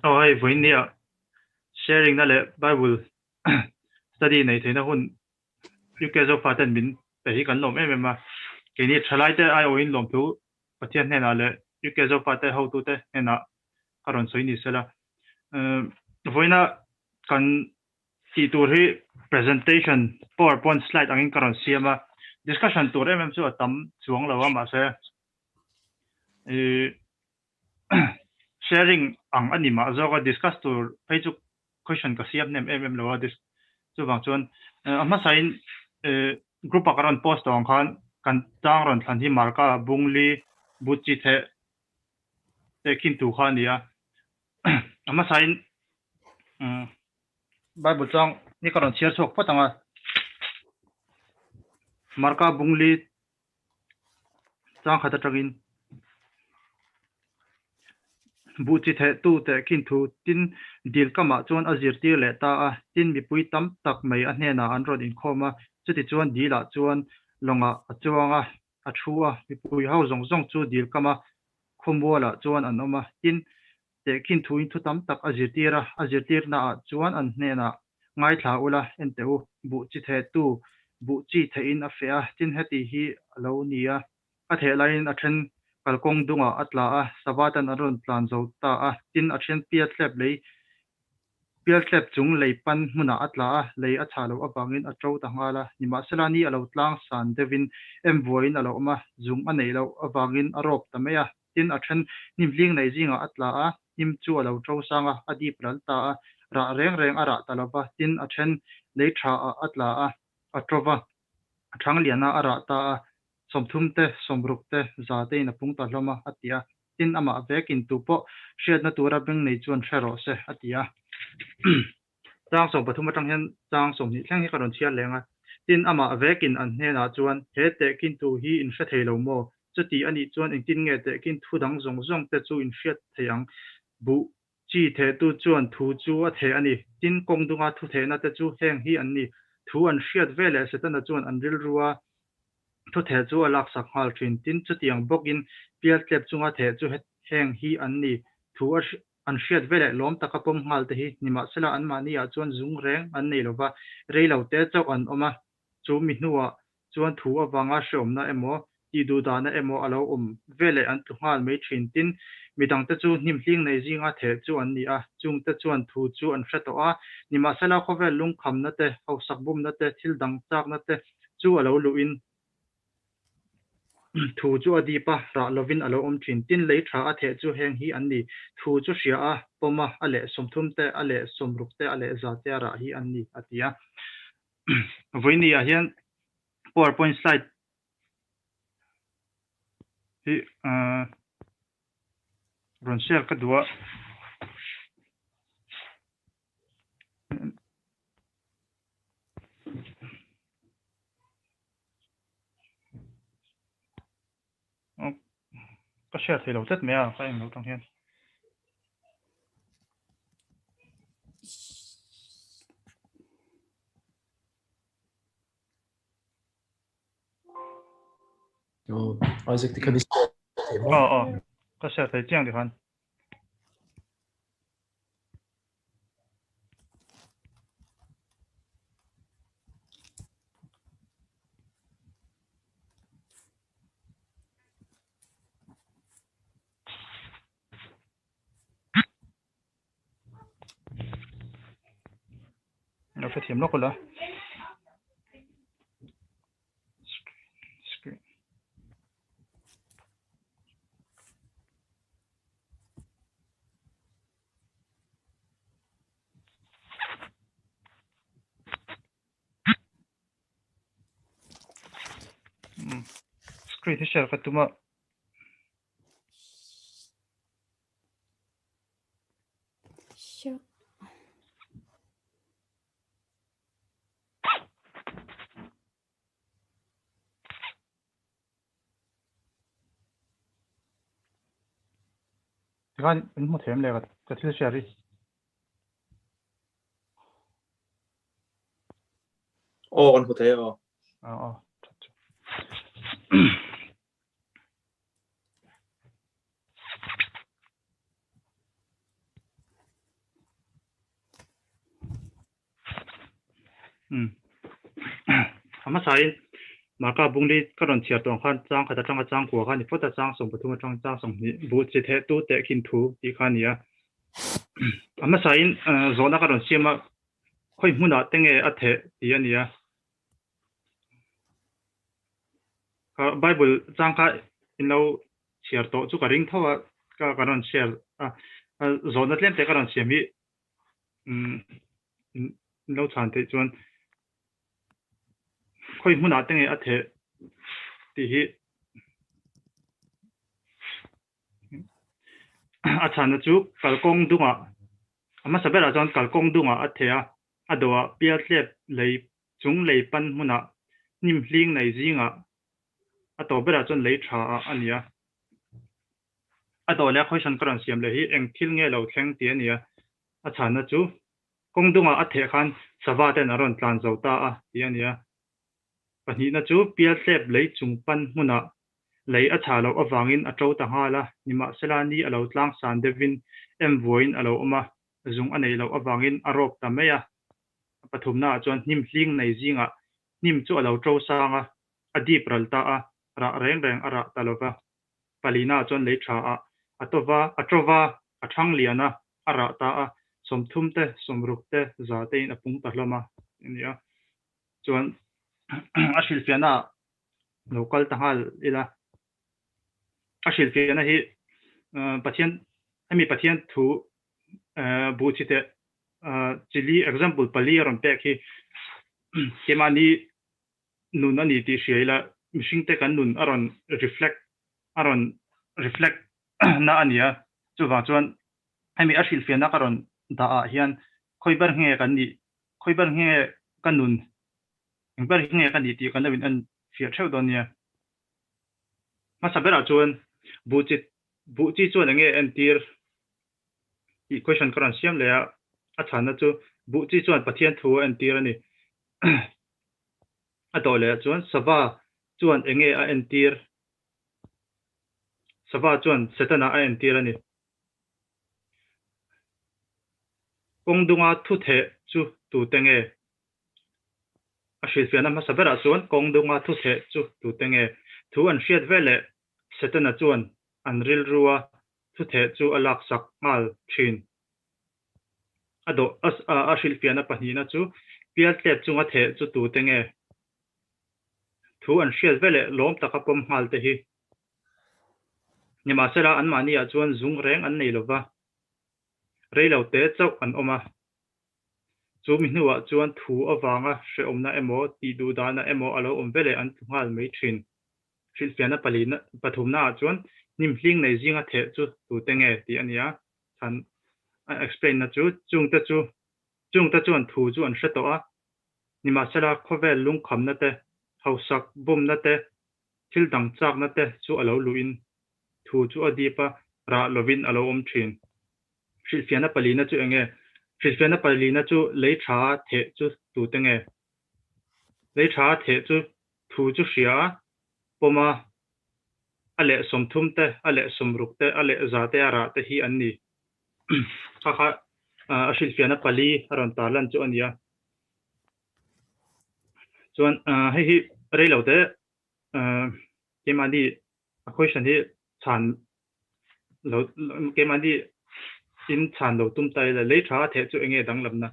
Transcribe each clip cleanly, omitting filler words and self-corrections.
Aw hei vawiin nia sharing na leh Bible study nei theihna hun UK Zofa ten min pe hi kan lawm em em a. Keini thalai te aiawhin lawmthu Pathian hnenah leh UK Zofa te hotute hnenah ka rawn sawi ni sela. Vawiina kan tih tur hi presentation powerpoint slide angin ka rawn siam a, discussion tur em em chu a tam chuang lo a mahse ih sharing ang a ni mah zawk a discuss tur phei chu question ka siam hnem em em lo a chuvang chuan a hmasain ih group ah ka rawn post tawh ang khan kan tlang rawn thlan hi Marka Bungli Buchi the tehkhin thu kha a ni a a hmasain Bible chuang ni ka rawn chhiar chhuak phawt ang a Marka Bungli chang khat atangin buh chi theh tu tehkhin thu tin dil kamah chuan a zirtir leh ta a tin mipui tam tak mai a hnenah an rawn inkhawm a chutichuan dilah chuan lawngah a chuang a a thu a mipui ho zawng zawng chu dil kama khawmualah chuan an awm a tin Tehkhin thuin thu tam tak a zirtir a, a zirtirnaah chuan an hnenah, Ngaithla ula, en teh u, buh chi thehtu buh chi thehin a feh a, tin heti hi a lo ni a, a theh laiin a then kalkawng dungah a tla a, Sabbath-an an rawn tlan zo ta a, tin a then pialthlep lei pialthlep chung lei pan hmunah a tla a, lei a chhah loh avangin a to ta nghal a, nimahsela ni a lo tlang san deuhin em vuaiin a lo awm a, zung a neih loh avangin a rawp ta mai a. Tin, a then hnim hling nei zingah a tla a, hnim chu a lo to sang a, a dip ral ta a, rah reng reng a rah ta lo va. Tin, a then lei tha ah a tla a, a to va, a thang lian a, a rah ta a, 30 te, 60 te, za tein a pung ta hlawm a, a ti a. Tin, amah vekin tu pawh hriatna tura beng nei chuan hre rawh se, a ti a. Chang 13 atang hian chang 20 thleng hi ka rawn chhiar leng a. Tin, amah vekin an hnenah chuan, He tehkin thu hi in hre thei lo maw? Chuti a nih chuan engtin nge tehkin thu dang zawng zawng te chu in hriat thei ang? Buh chi thehtu chuan thu chu a theh a ni. Tin, kawng dunga thu thehna te chu heng hi an ni. Thu an hriat veleh Setana chuan an rilrua thu theh chu a laksak nghal thin. Tin, chutiang bawkin pialtlep chunga theh chu heng hi an ni. Thu a An hriat veleh lawm taka pawm nghal te hi nimahsela anmahni ah chuan zung reng an nei lova, rei lo te chauh an awm a, chu mi hnuah chuan thu avanga hreawmna emaw, tihduhdahna emaw a lo awm veleh an tlu nghal mai thin. Tin, midangte chu hnim hling nei zinga theh chu an ni a, chungte chuan thu chu an hre tawh a, nimahsela khawvel lungkhamna te, hausak bumna te, thil dang chakna te chu a lo luhin Thu chu a dip a, rah lovin a lo awm thin. Tin, lei tha a theh chu heng hi an ni. Thu chu hria a, pawm a, a leh 30 te, a leh 60 te, a leh 100 te a rah hi an ni, a ti a. Vawiini ah hian PowerPoint slide hi rawn share ka duh a. Ka share thei lo tlat mai a, ka eng lo tang hian. Oh, Isaac tikhan i share thei maw? Aw aw, ka share thei chiang tikhan. Lo hrethiam lawk ula. Screen. Screen hi share ka tum a. Sure. Tikhan in hmu thei em le ka thil share hi. Aw kan hmu thei aw. Aw aw that chu. Umm. A hmasain Marka Bungli ka rawn chhiar tawh ang khan chang khat atanga chang kua kha a ni phawt a, chang 13 atang chang 20 buh chi theh tu tehkhin thu tih kha a ni a. A hmasain zawhna ka rawn siam a, khawi hmunah te nge a theh tih a ni a. Ka Bible chang kha in lo chhiar tawh chu ka ring tho a, ka ka rawn share a, zawhna tlem te ka rawn siam hi umm in lo chhan theih chuan khawi hmunah te nge a theh tih hi a chhanna chu kalkawng dungah a hmasa berah chuan kalkawng dungah a theh a, a dawhah pialtlep lei chung lei pan hmunah hnim hling nei zingah a tawp berah chuan lei tha ah a ni a. A dawh leh a question ka rawn siam leh hi eng thil nge lo thleng tih a ni a, a chhanna chu kawng dungah a theh khan sava ten a rawn tlan zo ta a tih a ni a. Pahnihna chu pialtlep lei chung pan hmunah lei a chhah loh avangin a to ta nghal a, nimahsela ni a lo tlang san deuhin em vuaiin a lo awm a, zung a neih loh avangin a rawp ta mai a. A pathumnaah chuan hnim hling nei zingah hnim chu a lo to sang a, a dip ral ta a, rah reng reng a rah ta lo va. Palina chuan lei tha ah a to va, a to va, a thang lian a, a rah ta a, 30 te, 60 te, 100 te in a pung ta hlawm a a ni a. Chuan a hrilhfiahna ah lo kal ta nghal ila. A hrilhfiahna hi Pathian, hemi Pathian thu buh chi teh chili example pali a rawn pek hi keimahni nun a ni tih hria ila mihringte kan nun a rawn reflect a rawn reflect na a ni a, chuvang chuan hemi a hrilhfiahna ka rawn dah ah hian khawi ber nge kan nih, khawi ber nge ka nun, eng ber nge ka nih tih kan lo in en fiah theuh dawn nia. Hmasa berah chuan buh chi buh chi chuan enge entir tih question ka rawn siam leh a, a chhanna chu buh chi chuan Pathian thu a entir a ni. A dawh leh ah chuan sava chuan eng nge a entir? Sava chuan Setana a entir a ni. Kawng dunga thu theh chu tute nge? A hrilhfiahna hmasa berah chuan kawng dunga thu theh chu tute nge? Thu an hriat veleh Setana chuan an rilrua thu theh chu a laksak nghal thin. A dawh a hrilhfiahna pahnihna chu pialtlep chunga theh chu tute nge? Thu an hriat veleh lawm taka pawm nghal te hi. Nimahsela anmahniah chuan zung reng an nei lova, reilo te chauh an awm a. Chu mi hnuah chuan thu avanga hrehawmna emaw tihduhdahna emaw a lo awm veleh an tlu nghal mai thin. Hrilhfiahna palina pathumnaah chuan hnim hling nei zinga theh chu tute nge tih a ni a. Chhan a explain na chu chungte chu chungte chuan thu chu an hre tawh a, nimahsela khawvel lungkhamna te, hausak bumna te, thil dang chakna te chu a lo luhin thu chu a dip a, rah lovin a lo awm thin. Hrilhfiahna palina chu enge? Hrilhfiahna palina chu lei tha theh chu tute nge? Lei tha theh chu thu chu hria a, pawm a, a leh 30 te, a leh 60 te, a leh 100 te a rah te hi an ni. Kha kha a hrilhfiahna pali a rawn tar lan chu a ni a. Chuan hei hi rei lo te keimahni a question hi chhan lo keimahni in chhan lo tum ta ila lei tha a theh chu enge danglamna?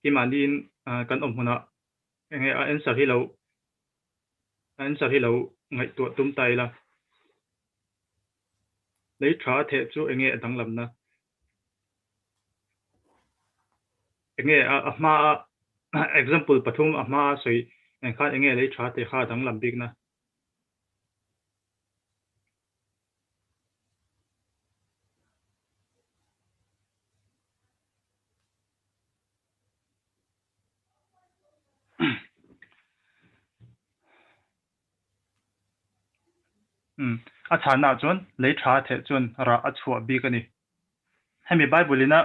Keimahni in kan awm hmunah Enge a answer hi lo a answer hi lo ngaihtuah tum ta ila. Lei tha a theh chu enge a danglamna? Enge a a hma a example pathum a hma a sawi eng khan enge lei tha teh kha a danglam bikna? Umm, a chhanna ah chuan lei tha a theh chuan rah a chhuah bik a ni. Hemi Bible ina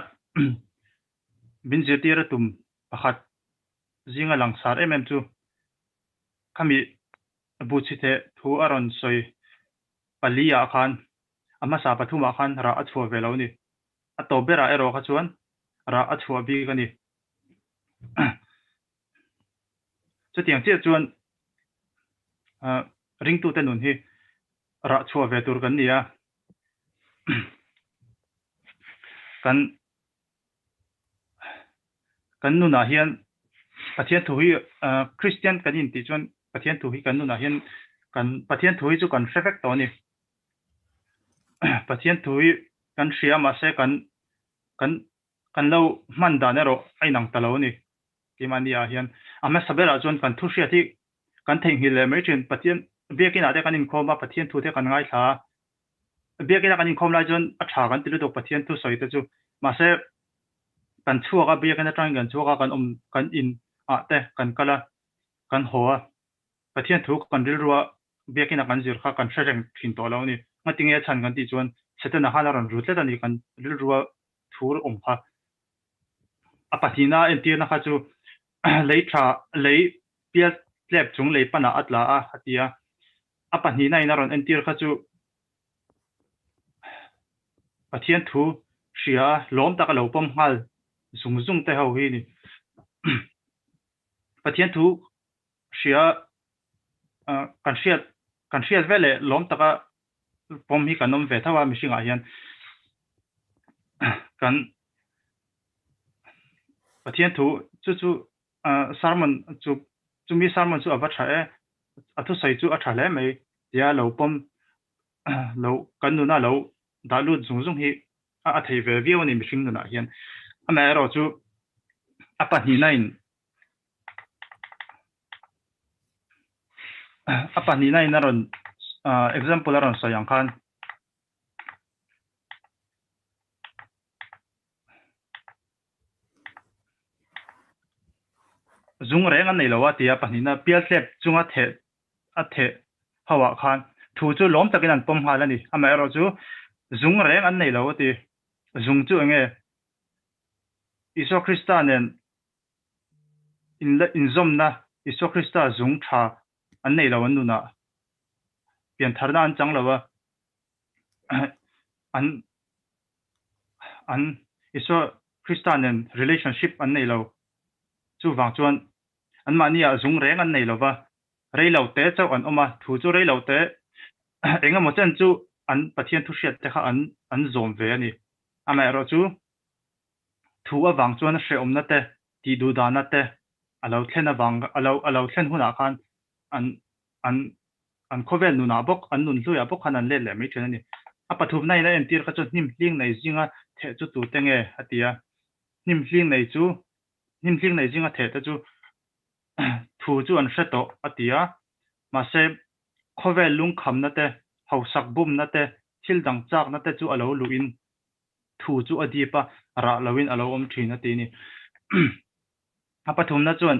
min zirtir a tum pakhat zinga langsar em em chu khami buchhi theh thu a rawn sawi pali ah khan a hmasa pathum ah khan rah a chhuah ve lo a ni. A tawp berah erawh kha chuan rah a chhuah bik a ni. Chutiang chiah chuan ringtute nun hi rah chhuah ve tur kan ni a, kan kan nunah hian Pathian thu hi Kristian kan intih chuan Pathian thu hi kan nunah hian kan Pathian thu hi chu kan hre vek tawh a ni. Pathian thu hi kan hria mahse kan kan kan lo hman dan erawh a inang ta lo a ni. Keimahni ah hian a hmasa berah chuan kan thu hriat hi kan theihnghilh leh mai thin. Pathian biakin ah te kan inkhawm a, Pathian thu te kan ngaithla a. Biakin a kan inkhawm lai chuan a tha kan ti lutuk Pathian thu sawi te chu. Mahse kan chhuak a, biakin atangin kan chhuak a, kan awm kan in ah te kan kal a, kan haw a. Pathian thu kan rilru a biakin a kan zir kha kan hre reng thin tawh lo a ni. Ngatinge a chhan kan tih chuan Setana khan a rawn rut tlat a ni kan rilru a thu awm kha. A pahnihna entirna kha chu lei tha lei pial tlep chung lei panah a tla a a ti a. A pahnihna in a rawn entir kha chu Pathian thu hria a lawm tak a lo pawm nghal zung zung te ho hi a ni. Pathian thu hria kan hriat kan hriat vel leh lawm taka pawm hi kan awm ve tho a mihringah hian kan Pathian thu chu chu sermon chu chumi sermon chu a va tha e a thusawi chu a tha hle mai tia lo pawm lo kan nuna lo dah lut zung zung hi a thei ve viau a ni mihring nunah hian amaherawhchu a pahnihna in A pahnihna in a rawn example a rawn sawi ang khan zung reng an nei lo a tia pahnihna pialtlep chunga theh a theh ho ah khan thu chu lawm takin an pawm nghal a ni. Amaherawhchu zung reng an nei lo a ti. Zung chu eng nge? Isua Krista nen inzawmna Isua Krista zung tha an nei lo an nunah piantharna an chang lo a, an an Isua Krista nen relationship an nei lo. Chuvang chuan anmahni ah zung reng an nei lo va, rei lo te chauh an awm a, thu chu rei lo te eng emaw chen chu an Pathian thuhriat te kha an an zawm ve a ni. Amaherawhchu Thu avang chuan hrehawmna te, tihduhdahna te a lo thlen avang a lo a lo thlen hunah khan an an an khawvel nunah bawk, an nun hluiah bawk khan an let leh mai thin a ni. A pathumna in a entir kha chu hnim hling nei zinga theh chu tute nge a ti a. Hnim hling nei chu hnim hling nei zinga theh te chu thu chu an hre tawh a ti a. Mahse khawvel lungkhamna te, hausak bumna te, thil dang chakna te chu a lo luhin thu chu a dip a, rah loin a lo awm thin a ti a ni. A pathumna chuan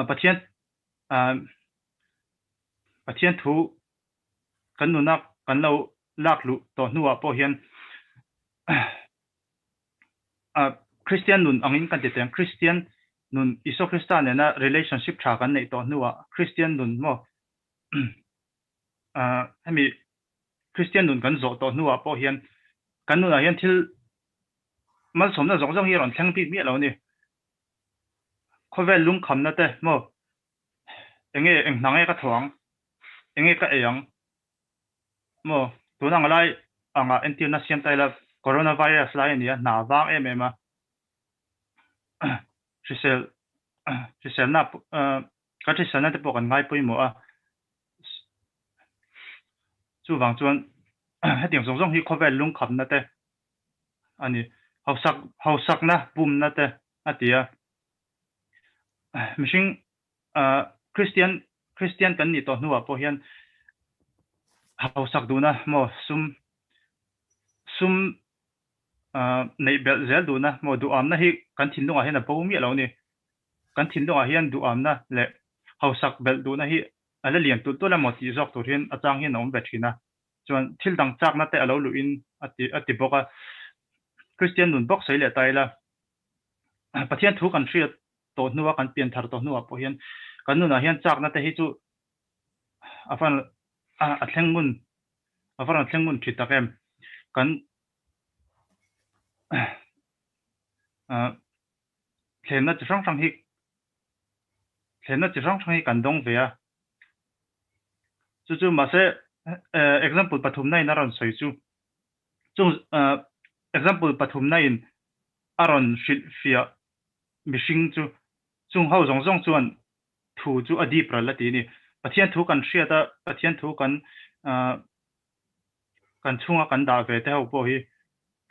Pathian Pathian thu kan nuna kan lo lak luh tawh hnuah pawh hian Kristian nun angin kan ti teh ang, Kristian nun Isua Krista nena relationship tha kan neih tawh hnuah Kristian nun maw hemi Kristian nun kan zawh tawh hnuah pawh hian kan nunah hian thil malsawmna zawng zawng hi a rawn thleng bik miah lo a ni. Khawvel lungkhamna te maw enge eng hna nge ka thaw ang, enge ka ei ang maw tuna ang lai angah entirna siam ta ila coronavirus lai a ni a, hna vang em em a hrisel hriselna kan hriselna te pawh kan ngai pawimawh a. Chuvang chuan hetiang zawng zawng hi khawvel lungkhamna te a ni. Hausak hausakna bumna te a ti a. Mihring Kristian Kristian kan nih tawh hnuah pawh hian hausak duhna maw sum sum neih belh zel duhna maw duhamna hi kan thinlungah hian a bo miah lo a ni. Kan thinlungah hian duhamna leh hausak belh duhna hi a la lian tulh tulh emaw tih zawk tur hian a chang hian a awm ve thin a. Chuan thil dang chakna te a lo luhin a ti a ti bawk a. Kristian nun bawk sawi leh ta ila, Pathian thu kan hriat tawh hnua kan pian thar tawh hnuah pawh hian kan nunah hian chakna te hi chu a van a thleng ngun a va rawn thleng ngun thin tak em. Kan. Thlemna chi hrang hrang hi thlemna chi hrang hrang hi kan dawng ve a. Chu chu mahse example pathumna in a rawn sawi chu chung example pathumna in a rawn hrilh fiah mihring chu chung ho zawng zawng chuan thu chu a dip ral a ti a ni. Pathian thu kan hriat a, Pathian thu kan kan chhunga kan dah ve te ho pawh hi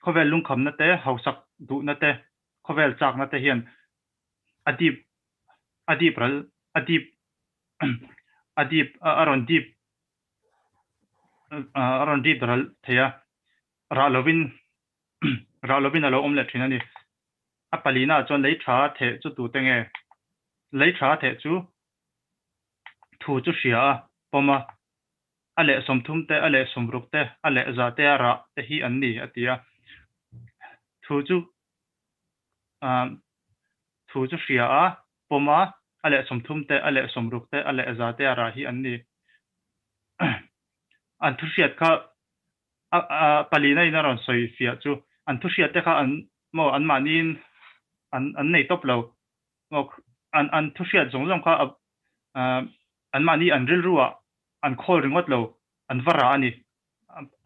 khawvel lungkhamna te, hausak duhna te, khawvel chakna te hian a dip a dip ral a dip a dip a rawn dip a rawn dip ral thei a, rah lovin rah lovin a lo awm leh thin a ni. A palina ah chuan lei tha theh chu tute nge? Lei tha theh chu thu chu hria a, pawm a, a leh 30 te, a leh 60 te, a leh 100 te a rah te hi an ni, a ti a. Thu chu thu chu hria a, pawm a, a leh 30 te, a leh 60 te, a leh 100 te a rah hi an ni. An thu hriat kha a palina in a rawn sawi fiah chu an thu hriat te kha an maw an mahniin an an nei tawp lo maw an an thu hriat zawng zawng kha an mahni an rilru ah an khawl ringawt lo an va rah a ni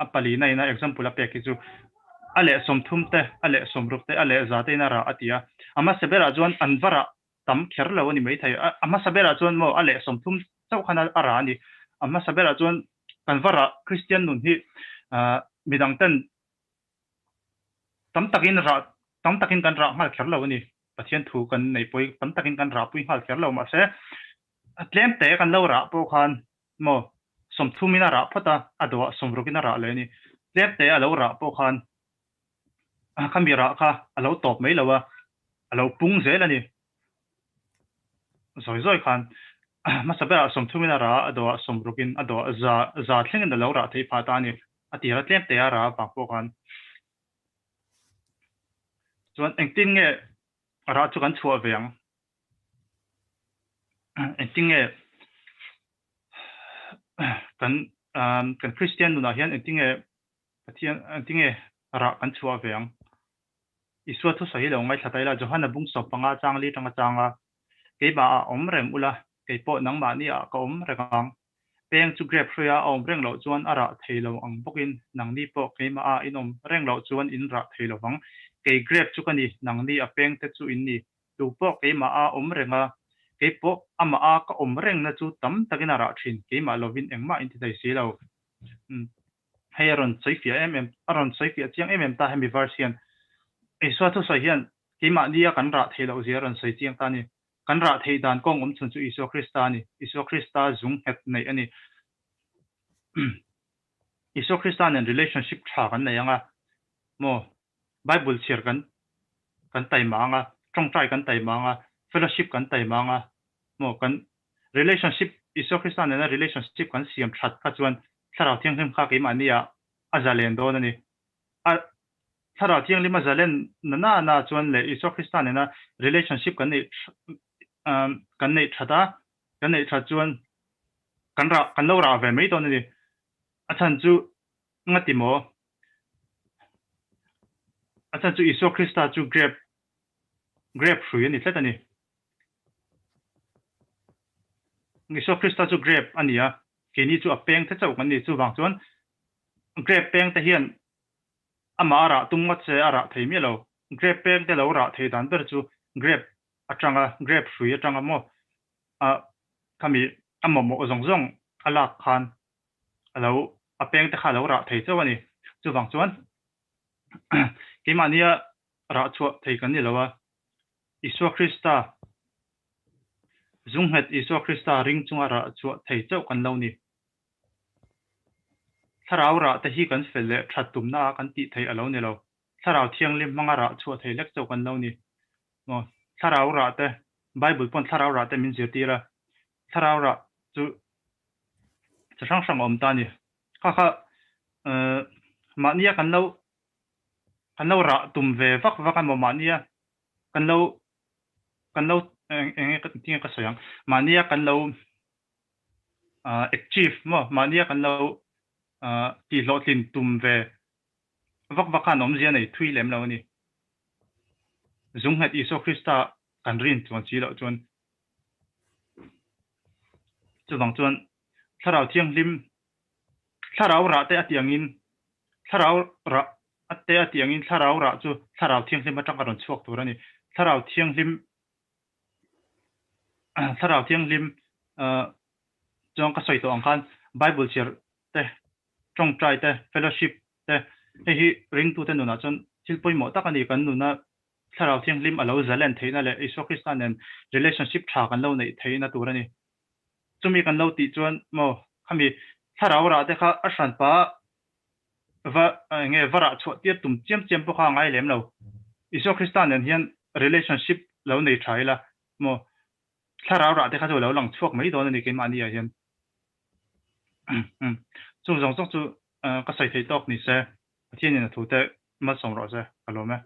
a palina in a example a pek hi chu a leh 30 te a leh 60 te a leh 100 te in a rah a ti a a hmasa berah chuan an va rah tam kher lo a ni maithei. A hmasa berah chuan maw a leh 30 chauh khan a rah a ni. A hmasa berah chuan kan va rah Kristian nun hi midang ten tam takin rah tam takin kan rah nghal kher lo a ni. Pathian thu kan nei pawh tam takin kan rah pui nghal kher lo mahse tlem te kan lo rah pawh khan maw 30 in a rah phawt a, a dawhah 60 in a rah leh a ni. Tlem te a lo rah pawh khan khami rah kha a lo tawp mai lo a, a lo pung zel a ni. Zawi zawi khan hmasa berah 30 in a rah a, a dawhah 60 in a dawhah za za thlengin a lo rah theih phah ta a ni. A tir a tlem te a rah avang pawh khan. Chuan engtin nge rah chu kan chhuah ve ang? Engtin nge kan kan Kristian nunah hian engtin nge Pathian engtin nge rah kan chhuah ve ang? Isua thusawi hi lo ngaithla ta ila, Johana bung 15 chang li tanga changa, Keimah ah awm reng ula, kei pawh nangmahni ah ka awm reng ang. Peng chu grape hruia a awm reng loh chuan a rah thei lo ang bawkin nangni pawh keimah ah in awm reng loh chuan in rah thei lo vang. Kei grape chu ka ni, nangni a peng te chu in ni. Tu pawh keimah ah awm reng a, kei pawh amah ah ka awm rengna chu tam takin a rah thin, keimah lovin engmah in ti thei si lo. Hei a rawn sawi fiah em em, a rawn sawi fiah chiang em em ta hemi verse hian. Isua thusawi hian keimahnia kan rah theih loh zia a rawn sawi chiang ta a ni. Kan rah theih dan kawng awm chhun chu Isua Krista a ni. Isua Krista zung nghet neih a ni. Isua Krista nen relationship tha kan nei ang a, maw? Bible chhiar kan kan taima ang a, tawngtai kan taima ang a, fellowship kan taima ang a, maw? Kan Relationship, Isua Krista nena relationship kan siam that kha chuan Thlarau Thianghlim kha keimahni ah a zalen dawn a ni. A Thlarau Thianghlim a zalen na na na chuan leh Isua Krista nena relationship kan neih kan neih that a, kan neih that chuan kan rah kan lo rah ve mai dawn a ni. A chhan chu ngati maw? A chhan chu Isua Krista chu grape grape hrui a ni tlat a ni. Isua Krista chu grape a ni a, keini chu a peng te chauh kan ni. Chuvang chuan grape peng te hian amah a rah tum ngawt se a rah thei miah lo. Grape peng te lo rah thei dan ber chu grape atanga, grape hrui atanga maw a khami a mamawh zawng zawng a lak khan a lo a peng te kha a lo rah thei chauh a ni. Chuvang chuan keimahnia rah chhuah thei kan ni lo a. Isua Krista, Zungnghet Isua Krista ring chunga rah chhuah thei chauh kan lo ni. Thlarau rah te hi kan fel leh that tumna a kan tih theih a lo ni lo. Thlarau Thianghlim hmanga rah chhuah thei lek chauh kan lo ni. Maw? Thlarau rah te, Bible pawn thlarau rah te min zirtir a. Thlarau rah chu chi hrang hrang a awm ta a ni. Kha kha mahnia kan lo kan lo rah tum ve vak vak a maw mahnia kan lo kan lo eng enge ka tinge ka sawi ang mahnia kan lo achieve maw mahnia kan lo tih hlawhtlin tum ve vak vak khan awmzia nei thui lem lo a ni. Zung nghet Isua Krista kan rin chuan si loh chuan chuvang chuan Thlarau Thianghlim Thlarau rah te a tih angin Thlarau rah a te a tih angin Thlarau rah chu Thlarau Thianghlim atang a rawn chhuak tur a ni. Thlarau Thianghlim Thlarau Thianghlim chuan ka sawi tawh ang khan Bible chhiar te, tawngtai te, fellowship te hei hi ringtute nunah chuan thil pawimawh tak a ni. Kan nuna Thlarau Thianghlim a lo zalen theihna leh Isua Krista nen relationship tha kan lo neih theihna tur a ni. Chumi kan lo tih chuan maw khami thlarau rah te kha a hranpa va enge va rah chhuah tir tum chiam chiam pawh kha a ngai lem lo. Isua Krista nen hian relationship lo nei tha ila maw thlarau rah te kha chu a lo lang chhuak mai dawn a ni keimahni ah hian. Chung zawng zawng chu ka sawi theih tawk ni se Pathianin a thu te malsawm rawh se ka lawm e.